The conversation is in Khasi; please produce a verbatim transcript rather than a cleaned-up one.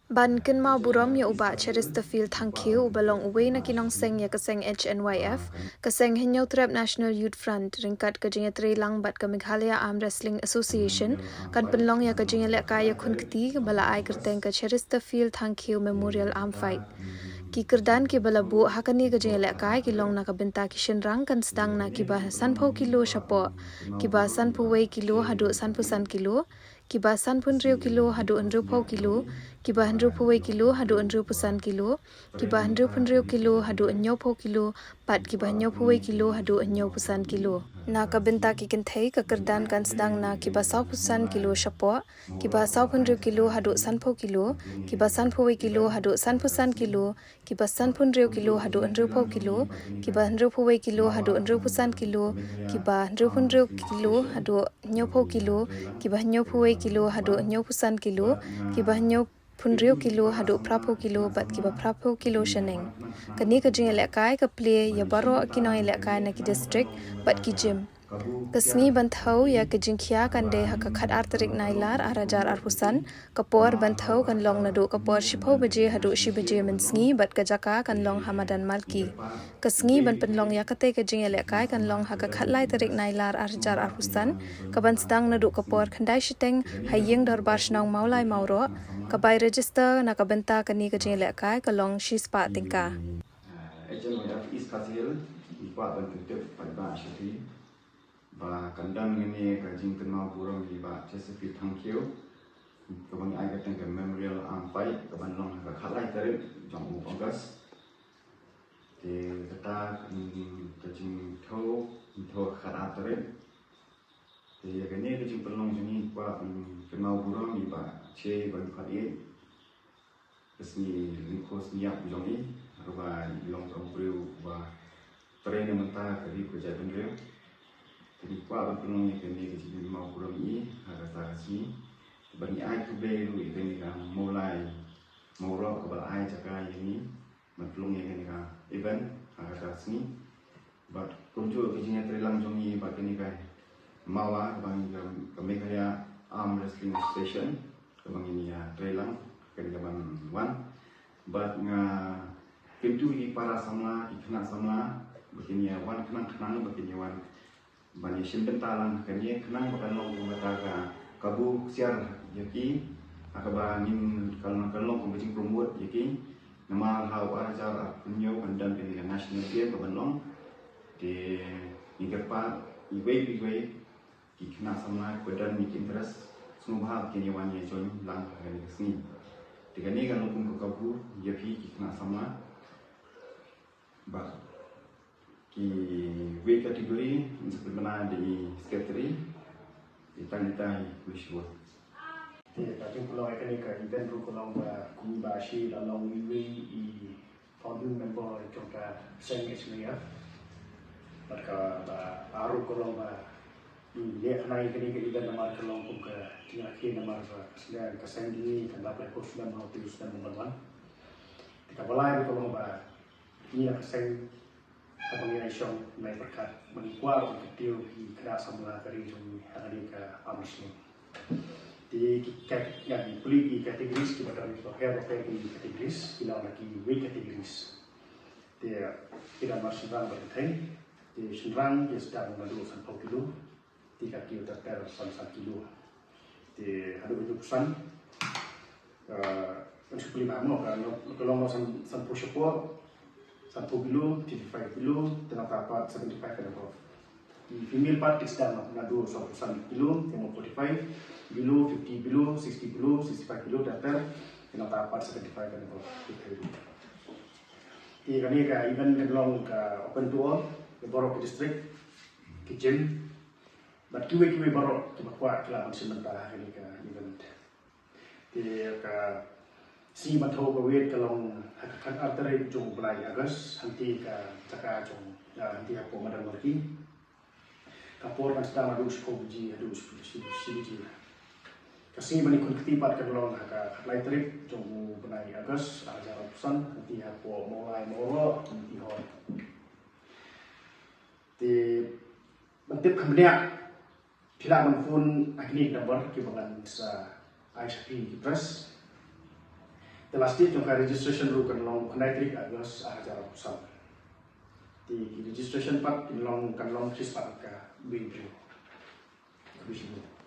Ban kynmaw burom ïa u Bah Cheristerfield Thangkhiew, uba long uwei na ki nongseng ïa ka seng H N Y F, ka seng Hynñiewtrep National Youth Front, ryngkat ka jingïatreilang bad ka Meghalaya Arm Wrestling Association, kan pynlong ïa ka jingïalehkai ïakhun kti kaba la ai kyrteng ka Cheristerfield Thangkhiew Memorial Arm Fight. Ki kyrdan kiba la buh ha kane ka jingïalehkai ki long na ka bynta ki shynrang, kan sdang na kiba sanphew kilo shapoh, kiba sanphew wei kilo haduh sanphew san kilo, kiba sanphew hynriew kilo haduh hynriewphew kilo, kiba hynriewphew wei kilo haduh hynriewphew san kilo, kiba hynriewphew hynriew kilo haduh hynñiewphew kilo, bad kiba hynñiewphew wei kilo haduh hynñiewphew san kilo. Na ka bynta ki kynthei, ka kyrdan kan sdang na kiba sawphew san kilo shapoh, kiba sawphew hynriew kilo haduh sanphew kilo, kiba sanphew wei kilo haduh sanphew san kilo, kiba sanphew hynriew kilo haduh hynriewphew kilo, kiba hynriewphew wei kilo haduh hynriewphew san kilo, kiba hynriewphew hynriew kilo haduh hynñiewphew kilo, kiba hynñiewphew wei kilo haduh hynñiewphew san kilo, kiba hynñiewphew hynriew kilo haduh phraphew kilo, bad kiba phraphew kilo shaneng. Kane ka jingïalehkai ka plie ïa baroh ki nongïalehkai na ki district bad ki gym. Ka sngi ban thew ïa ka jingkhia kan dei ha ka khatar tarik Nailar arhajar arphew san. Ka por ban thew kan long naduh ka por shiphew baje haduh shi baje mynsngi, bad ka jaka kan long ha Madan Malki. Ka sngi ban pynlong ïa katei ka jingïalehkai kan long ha ka khatlai tarik Nailar arhajar arphew san, kaban sdang naduh ka por khyndai shiteng ha ïing dorbar shnong Mawlai Mawroh. Ka bai register na ka bynta kane ka jingïalehkai ka long shispah tyngka. Agent of East Khasi Hills, i kwah ban kyntip paidbah sha phi ba kan don kane ka jingkynmaw burom ïa i Bah Cheristerfield Thangkhiew, kaba ngi ai kyrteng ka Memorial Arm Fight, kaban long ha ka khatlai tarik jong u August. Te kata ka jingthew, thew ha ka khatar tarik. Te ïa kane ka jingpynlong jong ngi, kwah ban kynmaw burom ïa i Bah Che Baikhot ïa ka sngi lyngkhuh sngi ïap jong i, kaba i long tang u briew uba trei na bynta ka ri ka jaitbynriew. Te ngi kwah ban pynlong ïa kane ka jingkynmaw burom ïa i ha kata ka sngi. Te ba ngi ai khublei ruh ïa kane ka Mawlai Mawroh kaba la ai jaka ïa ngi ban pynlong ïa kane ka event ha kata ka sngi. Bad kumjuh ka jingïatreilang jong ngi bad kane ka MAWA, kaba ngi ka, ka Meghalaya Arm Wrestling Association, kaba ngin ïatreilang kane kaban wan. Bad nga kyntu ïa ki para samla, ki khynnah samla, ba kin ïa wan khnang khnang, ba kin ïa wan ban ïa shim bynta lang ha kane, khnang ba kan long kum kata ka kabu ksiar ïa ki, ha kaba ngin kan, kan long kum ka jingpromote ïa ki. Namar ha u arhajar arphew hynñiew kan don kane ka national game kaban long. Te ngi kyrpad iwei pa iwei ki khynnah samla kiba don ïa ki interest, sngewbha ba kin ïa wan ïa join lang ha kane ka sngi. Te kane kan long kum ka kabu ïa phi ki khynnah samla. Bad kiwei category, yn sa pynbna da i secretary, i tang itai, wish you well. Te ka jingpynlong ïa kane ka event ruh ka long ba kum ba shi la long iwei i founding member jong ka seng H N Y F. Bad ka ba ruh ka long ba i leh khnang ïa kane ka event namar ka long kum ka jingrakhe namar ba ka seng, ka seng jong ngi kan dap lai phew snem ha u tei u snem ban wan. Te kaba lai ruh ka long ba ngi na ka seng haba ngi ai shong ngi ai pyrkhat ba ngi kwah ban kyntiew ïa ki khynnah samla ka ri jong ngi ha kane ka arm wrestling. Te ki kat, ïa ki pule ki categories kiba don, kiba pher bapher ki categories, ki long na kiwei categories. Te ki don mar shynrang bad kynthei. Te shynrang ki sdang naduh sanphew kilo. Te ka kiew ter ter san san kilo. Te haduh hynñiew phew san, ah, yn shu plie ma mo, ka long, ka long san, sanphew shapoh, sanphew kilo, fifty five kilo, te nangta pat seventy five and above. Te female part ki sdang naduh sawphew san kilo, te mo forty five, below fifty, below sixty, below sixty five kilo, ter ter, te nangta pat seventy five and above. Te kane ka event kan long ka open to all, ka baroh ka district, ka gym, bad kiwei kiwei baroh kiba kwah ki lah ban shim bynta ha kane ka event. Te ka sngi ban thew ka weight ka long ha ka khatar tarik jong u bnai August, hangtei ka jaka jong, ah, hangtei hapoh Madan Malki. Ka por kan sdang naduh shiphew baje haduh shiphew baje. Ka sngi ban ïakhun kti pat kan long ha ka khatlai tarik jong u bnai August, arhajar arphew san, hangtei hapoh Mawlai Mawroh Community Hall. Te ban tip kham bniah, phi lah ban phone ha kine ki number kiba ngan sa ai sha phi ki address. Te last date jong ka registration ruh kan long khyndai tarik August ar hajar arphew san. Te ki registration pat kin long, kan long shispah ka bynriew. Ka bynriew.